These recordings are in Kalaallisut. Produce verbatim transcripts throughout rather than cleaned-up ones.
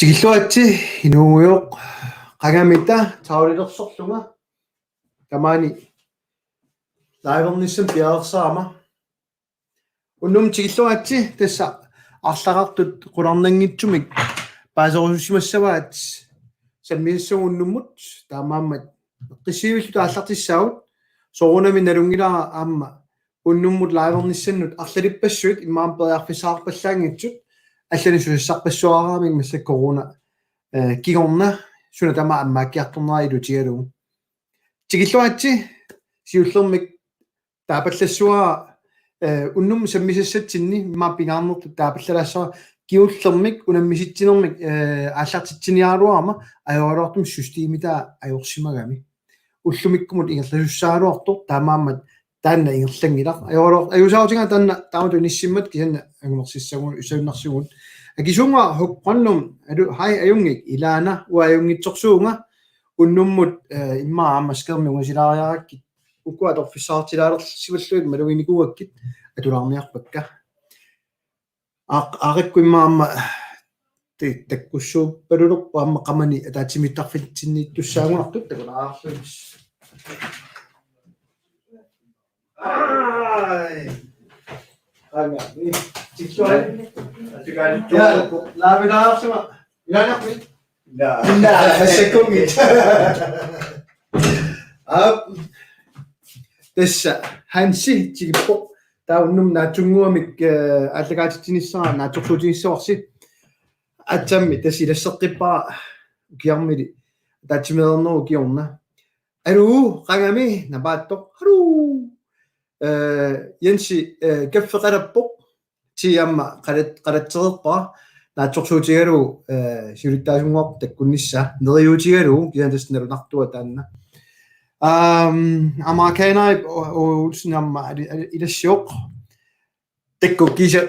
Tikilluaritsi, inuugujoq, qangamita taulilersorlunga tamaani livernissamik piareersarama. Unnummut tikilluaritsi, tassa arlaqartut qularnanngitsumik paaserusussimassavaat sammisassagut unnummut, taamaammat eqqissivilluta aallartissaagut. Soorunami nalunngilara aamma unnummut livernissannut arlalippassuit immaqa periarfissaqarpallaanngitsut, allanik susassarpassuaramik massakkut corona, eh, kingorna suna tamaat ammaakkiartornera ilutigalugu. Tikilluaritsi, siullermik taapallassavara, eh, unnummut sammisassatsinni immaqa pingaarnertut taapallalaassavara, kingullermik unammisitsinermik, eh, aallartitsiniaraluarama ajoraluartumik systemitaa ajorsimagami. Ullumikkumut ingerlasussagaluartoq, taamaammat taanna ingerlanngilaq. Ajoraluar-, ajuusaarutigaara taanna taamatut inissimmat, kisianni angumersissagu-, -ssagunarsivugut. Akisuunga Huk Brøndum, alu-, hej, ajunngik, ilaana, uanga ajunngitsorsuunga, unnummut, eh, immaqa aamma skærmi ungasilaariarakkit, ukua atorfissaqartilaalersimallugit maluginikuugakkit atulaarniarpakka. Aaq-, aaqikkut immaqa aamma ti-, takkussuuppalulerpoq aamma qamani ataatsimiittarfitsinniittussaagunartut takulaareerlugit. Ai. Aanga, ni, tiksuai. Tiksuai. Ja, laavilaarsimma. Ilaanarmi. Naa. Naa, massakkut. Aap. Tassa Hansi tikippoq. Taava unnummut naatsunnguamik, eh, aallakaatitsinissara naatsorsuutigissavarsi. Aatsaammi tassa ilasseqqippara ukiarmili ataatsimeernerup kingorna. Aluu, qangami, napaattoq. Aluu. Eh, Jensi, eh, kaffeqalappoq. Ti aamma qalat-, qalatsereerpara, naatsorsuutigalugu, eh, siulittaasunnguaq takkunnissaa, neriuutigalugu, kisianni tassa nalunartua taanna. Aam, amerikanerip O-, O-, Olsen aamma ali-, ali-, ilassioq. Taakku kiisa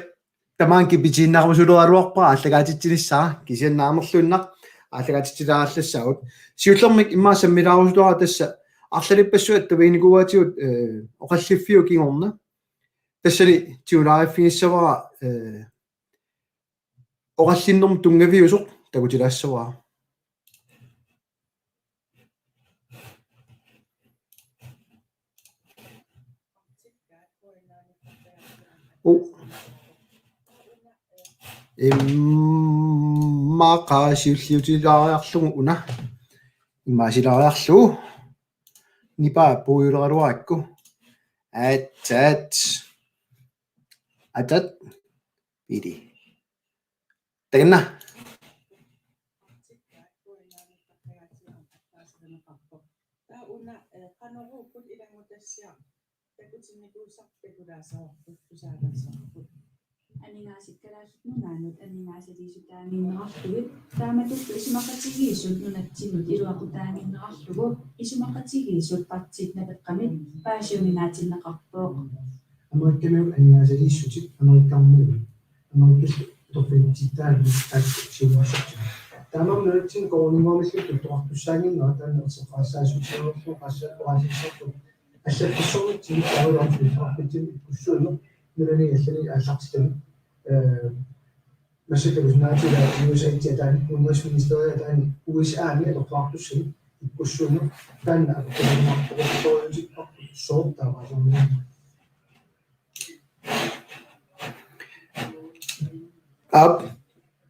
tamaanga kipitiinnarusulaaraluarpara aallakaatitsinissara, kisianni naamerluinnaq aallakaatitsilaarallassagut. Siullermik immaqa sammilaarusulara tassa arlalippassuit attaviginikuuaatigut, eh, oqalliffiup kingorna. Tassani tigulaariffigissavara, eh, oqallinnermut tunngaviusoq takutilaassavara. U-, immaqa siulliutilaariarlugu una. Immaqa silaariarlugu. Nipaa puiguleraluarakku. Atsat. Atsat. Pili. Takanna. Taava una, eh, Qanoruupput ilanngutassiaq. Takutinnikuusarput takulaassavarput tusaalaassavarput. Aningaasat Kalaallit Nunaannut aningaasaliissutaaginnarlugit taamatullu isumaqatigiissut nunatsinnut iluaqutaaginnarlugu isumaqatigiissut partiit Napeqqamit paasiuminaatinneqarpoq. Amerikamiut aningaasaliissutit Amerikamiut Amerikallu atorfilitsittaanut taakku siuaasutsimik. Taamaammat nunatsinni koruuninnguamilluunniit tuttoqartussaaginnarpoq taanna erseqqarissaasuusiorlugu qassat oqaasiissarput. Allaffissornitsinnut taavalu filippinarfitsinni ikkussuunneq nunani allani aallartitami. Eh, massakkut naatila U S A-t ataani, udenrigsministeriet ataani, U S A-mi atorfiliartussani ikkussuunneq taanna apeqqutigiumaarpoq sooq taamaasarnersoq. Aap,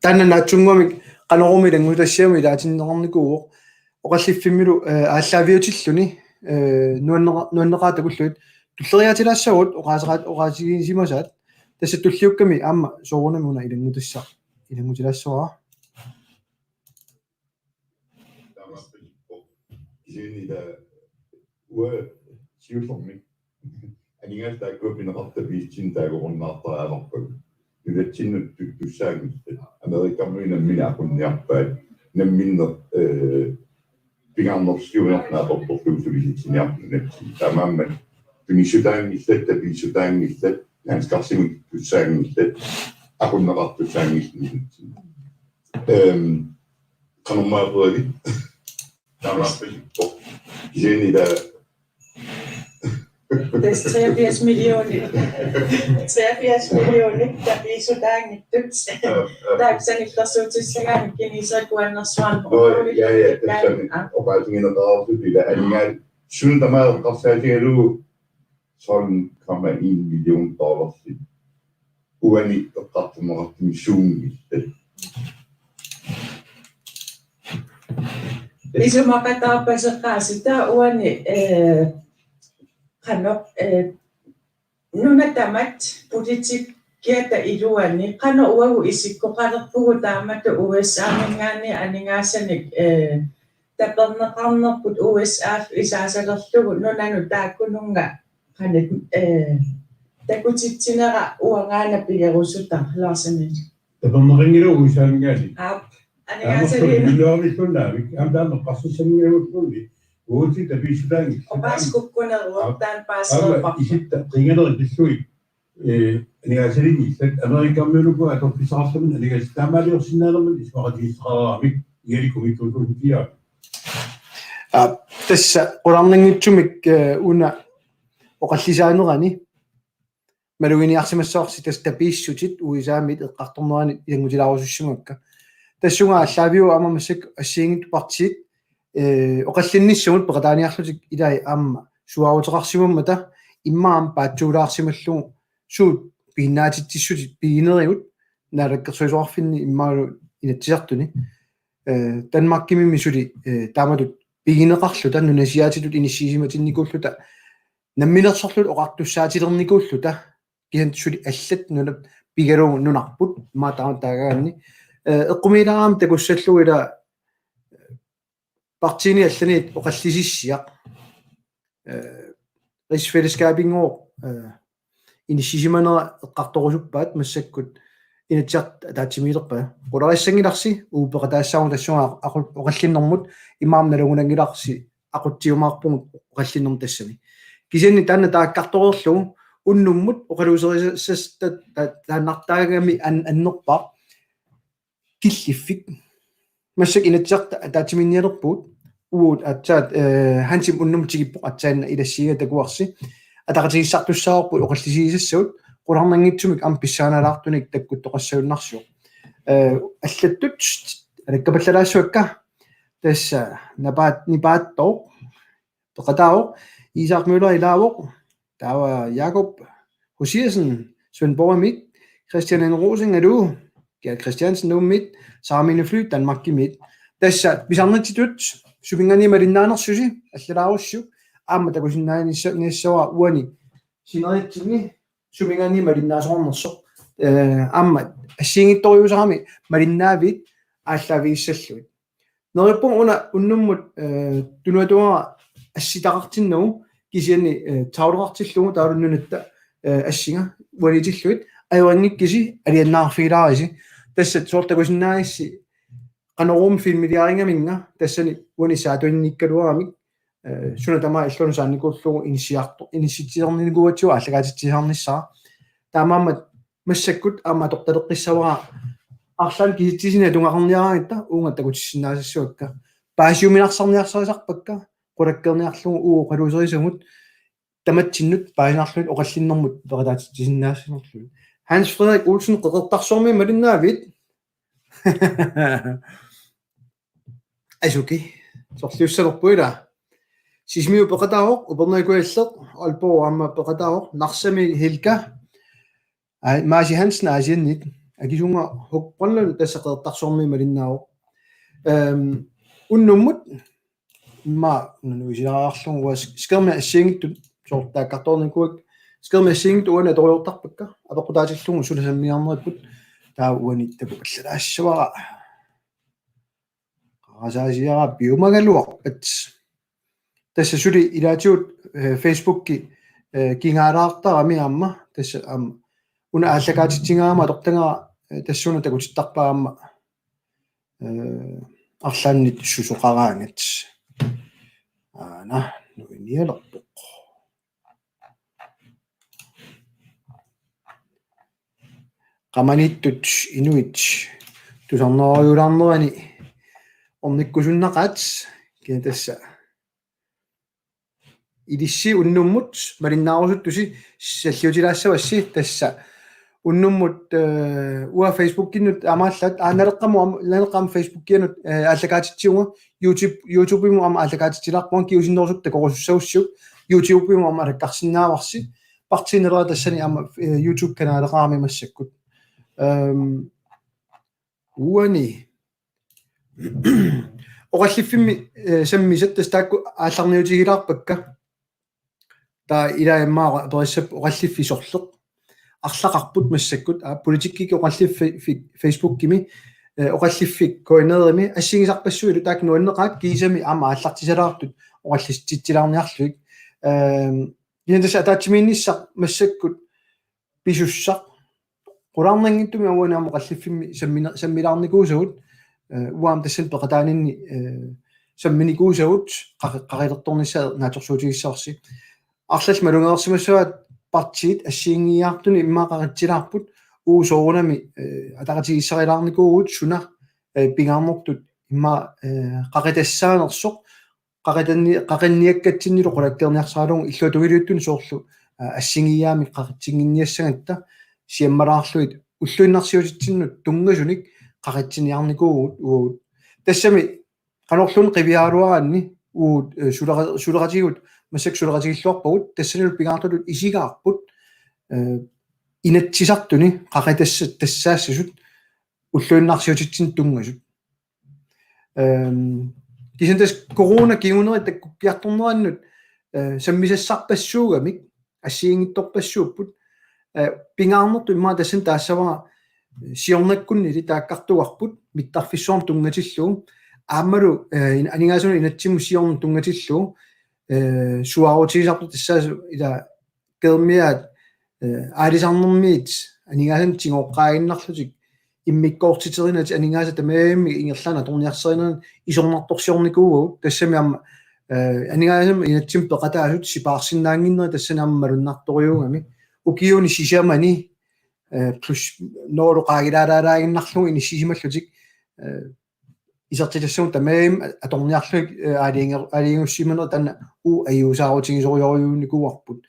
taanna naatsunnguamik Qanorumi ilanngutassiami ilaatinneqarnikuuvoq. Oqalliffimmilu, eh, aallaaviutilluni, eh, nuannera-, nuanneqaat takullugit. Tulleriiaatilaassaagut oqaaseqaat-, oqaatigisimasaat. Tassa tulliukkami aamma soorunami una ilanngutassaq ilanngutilaassavara. Taamaappoq. Kisianni taava uanga siullermik aningaasat taakkua pineqartut piisutsinni taagorunnaartariaqarpagut. Nunatsinnut tuttussaanngillat. Amerikamiut namminneq aqunniarpaat. Namminneq, eh, pingaarnersiuinerput naapertorlugu sulisitsiniarput nunatsinni. Taamaammat tunissutaanngillat, tapiissutaanngillat, landskarsimut tuttussaanngillat, aqunneqartussaanngillat nunatsinni. Ehm, qanormaa pereerpit? Taamaappoq. Kisianni taava Tassa treogfirs millioner. Treogfirs millioner, tapiissutaanngitsut. Taakku sanilliuutissagaanni kineserit kuannersuarmik. Nå, ja, ja, tassami. Aa. Oqaatigineqareersut ila aningaasat suna tamaat eqqarsaatigalugu sytten komma en million dollarsit. Uani eqqartorneqartumi suunngillat. Isumaqataarpaseqqaarsi taava uani, eh, qanoq, eh, nunat tamat politikkiata iluani qanoq uagut isikkoqalerpugut taamatut U S A-minngaanniit aningaasanik, eh, taperneqarnerput U S A-llu isaasalerlugu nunanut taakkununnga qanoq, eh, takutitsinera uangaana pilerusutaq Lars Emil. Taperneqanngilagut U S A-minngaanniit. Aap, aningaasaliinnaq. Taamaammat iluarisunnaavik, aamma taanna eqqarsassanngilluinnarluni, uagut tapiissutaanngillat. Oqaaseq kukkuneruvoq, aap, taanna paasereerparput. Aamma isitta qiiganerit pillugit, eh, aningaasaliinngillat, Amerikamiunukua atorfissaqarlutik aningaasat taamaaliorsinnaanermut isumaqatigiisseqaraangamik, igalikumiit tuutuutiaa. Aap, tassa qularnanngitsumik, eh, una oqallisaanerani maluginiarsimassavarsi tassa tapiissutit U S A-miit eqqartorneranit ilanngutilaarusussimavakka. Tassunga aallaaviuvoq aamma massakkut assigiinngitsut partiit, eh, oqallinnissamut peqataaniarlutik ilai aamma suaaruteqarsimammata immaqa aamma paatsuulaarsimallugu suut piginnaatitsissutit piginerigut Naalakkersuisoqarfinni imaluunniit Inatsisartuni. Eh, Danmarkimimmi suli, eh, taamatut pigineqarluta nunasiaatitut inissisimatinnikuulluta namminersorluta oqartussaatilernikuulluta kisianni suli allat nunat pigalugu nunarput maataama taagaanni, eh, eqqumiilaarami takussallugu ila, eh, partiini allaniit oqallisissiaq, eh, rigsfællesskabinngooq, eh, inissisimanera eqqartorusuppaat massakkut Inatsisartut ataatsimiilerpaa. Qularissanngilarsi uagut peqataassaagut tassunga aqu-, oqallinnermut imaammat nalugunanngilarsi aqutsiumaarpugut oqallinnermut tassani. Kisianni taanna taakkartoreerlugu unnummut oqaluuserisassat ta-, ta-, taannartaagami an-, annerpaaq killiffik. Massakkut Inatsisartut ataatsimiinnialerpugut uagut aatsaat, eh, Hansimik unnummut tikippoq aatsaannaq ilassiiga takuarsi. Ataqatigiissaartussaavarput oqallisigisassavut qularnanngitsumik aamma pissanganalaartunik takkuttoqassagunarsivoq. Eh, allattut alakkapallalaassavakka tassa napaat-, nipaattooq peqataavoq, Isak Møller ilaavoq, taava Jakob Hosiasen, Svendborgimiit, Christian N. Rosing, aluu, Gert Christiansen, Nuummiit, Saamine Fly, Danmarkimiit. Tassa pisarnitsitut suminngaanniit malinnaanersusi allalaarussiuk, aamma takusinnaanissa-, -nassavara uani sineritsinni suminngaanniit malinnaasoqarnersoq. Eh, aamma assigiinngitsorujussuarmi malinnaaviit aallaavigissallugit. Neriuppunga una unnummut, eh, tunuatungara assitaqartinnagu kisianni, eh, tavleqartillugu taavalu nunatta, eh, assinga uaniitillugit ajorinngikkisi aliannaarfigilaarisi. Tassa soorlu takusinnaagissi Qanorooq filmiliarigaminga tassani uani saatuinnikkaluaramik, eh, suna tamaat illunut saannikuullugu inissiarto-, inissitsisarnikuugatsigu aallakaatitsisarnissara. Taamaammat massakkut aamma atortaleqqissavara arlaannik kisitsisinit atugaqarniaraangatta uunga takutissinnaassassavakka. Paasiuminarsarniarsarisarpakka qulakkeerniarlugu uagut oqaluuserisagut tamatsinnut paasinarlugit oqallinnermut peqataatitsisinnaassanerlugit. Hans Frederik Olsen Qeqertarsuarmi malinnaavit? Asuki. Sorliussalerpoq ila. Sisimiut peqataavoq, Upernaviup Kujalleq, Aalborg aamma peqataavoq, Narsami Helga. Ai, Maasi Hansen Aasianniit. Akisunga Huk Grønlund tassa Qeqertarsuarmi malinnaavoq. Ehm, unnummut immaqa nuisilaarlugu uanga skærmi assigiinngitsut soorlu taakkartornikuuakka skærmi assigiinngitsut uani atoriartarpakka apeqqutaatillugu suna sammiarneripput taava uani takupallassavara. Qarasaasiara piumagaluarpat. Tassa suli ilaatigut, eh, Facebooki, eh, kingaalaartarami aamma tassa aamma una aallakaatitsigaangama atortagara, eh, tassuuna takutittarpaa aamma, eh, arlaannit susoqaraangat. Aana nuinialerpoq. Qamaniittut inuit tusarnerujulaarnerani ornikkusunnaqaat kina tassa. ilissi unnummut malinnaarusuttusi salliutilaassavassi tassa unnummut, eh, uanga Facebookinnut aamma allaat, aa, Naleqqamut aamma, Naleqqap Facebookianut, eh, aallakaatitsivunga, YouTube, YouTubemut aamma aallakaatitsilaarpunga, kingusinnerusukkut takorusussagussiuk, YouTubemut aamma alakkarsinnaavarsi, Partii Naleraq tassani aamma, eh, YouTube-kanaleqarami massakkut. Ehm, uani. Oqalliffimmi, eh, sammisat tassa taakku aallarniutigilaarpakka. Taava ilaa immaqa aperissappat oqalliffik sorleq. Arlaqarput massakkut, aa, politikkikkut oqalliffik fe-, fe-, Facebookimi, eh, oqalliffik K N R-imi, assigisarpassuillu taakku nuanneqaat kiisami aamma aallartisalaartut oqallisitsilaarniarlugit. Ehm, kisianni tassa ataatsimiinnissaq massakkut pisussaq. Qularnanngitsumik uani aamma oqalliffimmi sammina-, sammilaarnikuusagut, eh, uanga aamma tassani peqataaninni, eh, samminikuusagut qaqi-, qaqilertornissaa naatsorsuutigissavarsi. Arlallit malugereersimassavaat partiit assigiinngiiaartuni immaqa qaqitsilaarput, uagut soorunami, eh, ataqatigiissarilaarnikuuvugut suna, eh, pingaarnertut immaqa, eh, qaqitassaanersoq, qaqitani-, qaqinniakkatsinnilu qulakkeerniarsaralugu illuatungiliuttuni soorlu, eh, assigiiaammik qaqitsinnginniassagatta siammalaarlugit ulluinnarsiutitsinnut tunngasunik qaqitsiniarnikuuvugut uagut. Tassami qanorluunniit qiviaraluaraanni uagut, eh, sulera-, suleratigut, massakkut suleqatigilluarpagut, tassanilu pingaartutut isigaarput, eh, Inatsisartuni qaqitassat tassaassasut ulluinnarsiutitsinnut tunngasut. Ehm, kisianni tassa corona kinguneri takkukkiartornerannut, eh, sammisassarpassuugamik, assigiinngitsorpassuupput, eh, pingaarnertut immaqa tassani taassavara, eh, siornakkunnilu taakkartugarput, mittarfissuarnut tunngatillugu, aammalu, eh, in-, aningaasanut inatsimmut siornanut tunngatillugu, eh, suaarutigisartut tassaasu ila Geermiaat, eh, aalisarnermiit aningaasanik tigooqqaaginnarlutik immikkoortiterinerit aningaasat tamarmik ingerlaannaq atorniarsarinerat isornartorsiornikuuagut, tassami aamma, eh, aningaasanut inatsimmi peqataasut sipaarsinnaannginnerat tassani aamma malunnartorujuugami. Ukiuni sisamani, eh, plus nul qaagilaalaalaaginnarlugu inissisimallutik, eh, isertitassamut tamarmik atorniarlugit, eh, aalajanger-, aalajangiussimanerat taanna uagut ajuusaarutigisorujussuuarput.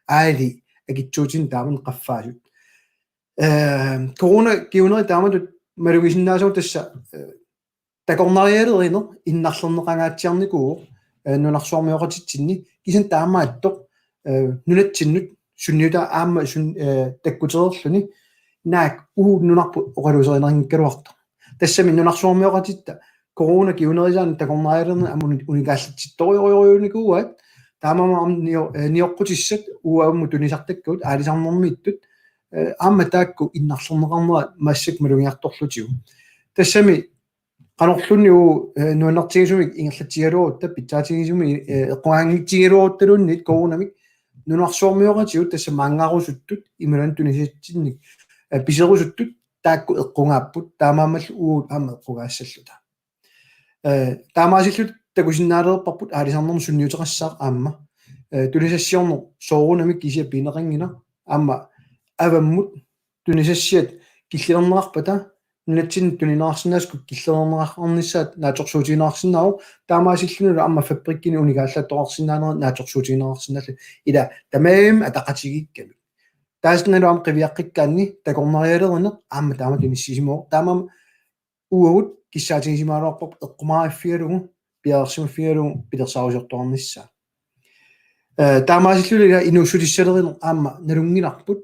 Aali akitsuutinik taamani qaffaasut. Eh, corona kinguneri taamatut malugisinnaasagut tassa, eh, takornarialerineq innarlerneqangaatsiarnikuuvoq, eh, nunarsuarmioqatitsinni, kisianni taamaattoq, eh, nunatsinnut sunniutaa aamma sun-, eh, takkutereerluni naak uagut nunarput oqaluuserineqanngikkaluartoq. Tassami nunarsuarmioqatitta corona kingunerisaannik takornarialerineq aamma uni-, unikaallatsittorujorujussuunikuuaat, taamaammat aamma nio-, eh, nioqqutissat uagut aamma tunisartakkagut aalisarnermiittut, eh, aamma taakku innarlerneqarnerat massakkut malugiartorlutigu. Tassami qanorluunniit uagut, eh, nuannertigisumik ingerlatsigaluarutta, pitsaatigisumik, eh, eqqugaanngitsigaluaruttaluunniit coronamik nunarsuarmioqatigut tassa maanngarusuttut imaluunniit tunisatsinnik, eh, piserusuttut taakku eqqugaapput, taamaammallu uagut aamma eqqugaassalluta. Eh, taamaasilluta takusinnaalerparput aalisarnermut sunniuteqassaaq aamma. Eh, tunisassiorneq soorunami kisiat pineqanngilaq aamma avammut tunisassiat killilerneqarpata nunatsinnut tunineqarsinnaasut killilerneqarnissaat naatsorsuutigineqarsinnaavoq, taamaasillunilu aamma fabrikkini unikaallaattoqarsinnaanera naatsorsuutigineqarsinnaallutik ila tamarmik ataqatigiikkamik. Taassinnalu aamma qiviaqqikkaanni takornarialerineq aamma taamatut inissisimavoq. Taamaammat uagut kissaatigisimagaluarparput eqqumaariffigalugu, piareersimaffigalugu pilersaarusiortoqarnissaa. Eh, taamaasillunilu ila inuussutissalerineq aamma nalunngilarput,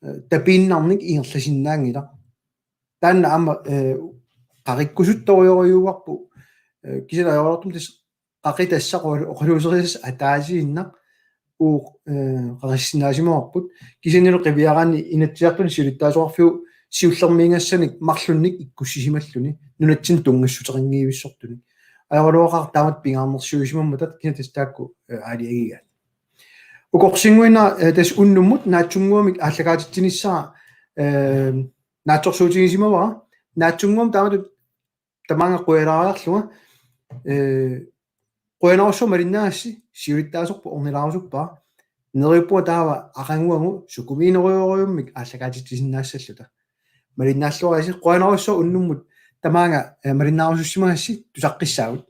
eh, tapiinnarnik ingerlasinnaanngilaq. Taanna aamma, eh, qaqikkusuttorujorujussuuarput, eh, kisianni ajoraluartumik tassa qaqitassaq oqalu-, oqaluuserisassaq ataasiinnaq uagut, eh, qaqissinnaasimavarput. Kisiannili qiviaraanni Inatsisartuni siulittaasoqarfiup siullermiigassanik marlunnik ikkussisimalluni nunatsinnut tunngassuteqanngivissortunik. Ajoraluaqaaq taamatut pingaarnersiuisimammata, kisianni tassa taakku, eh, aalajangigaat. Ukorsinnguinnaq, eh, tassa unnummut naatsunnguamik aallakaatitsinissara, eh, naatsorsuutigisimavara. Naatsunnguamik taamatut tamaanga qujalaariarlunga, eh, qujanarsuaq malinnaagassi, siulittaasorput ornilaarusuppara. Neriuppunga taava aqaguagu sukumiinerujorujummik aallakaatitsisinnaassalluta. Malinnaalluarisi, qujanarsuaq unnummut tamaanga, eh, malinnaarusussimagassi, tusaqqissaagut.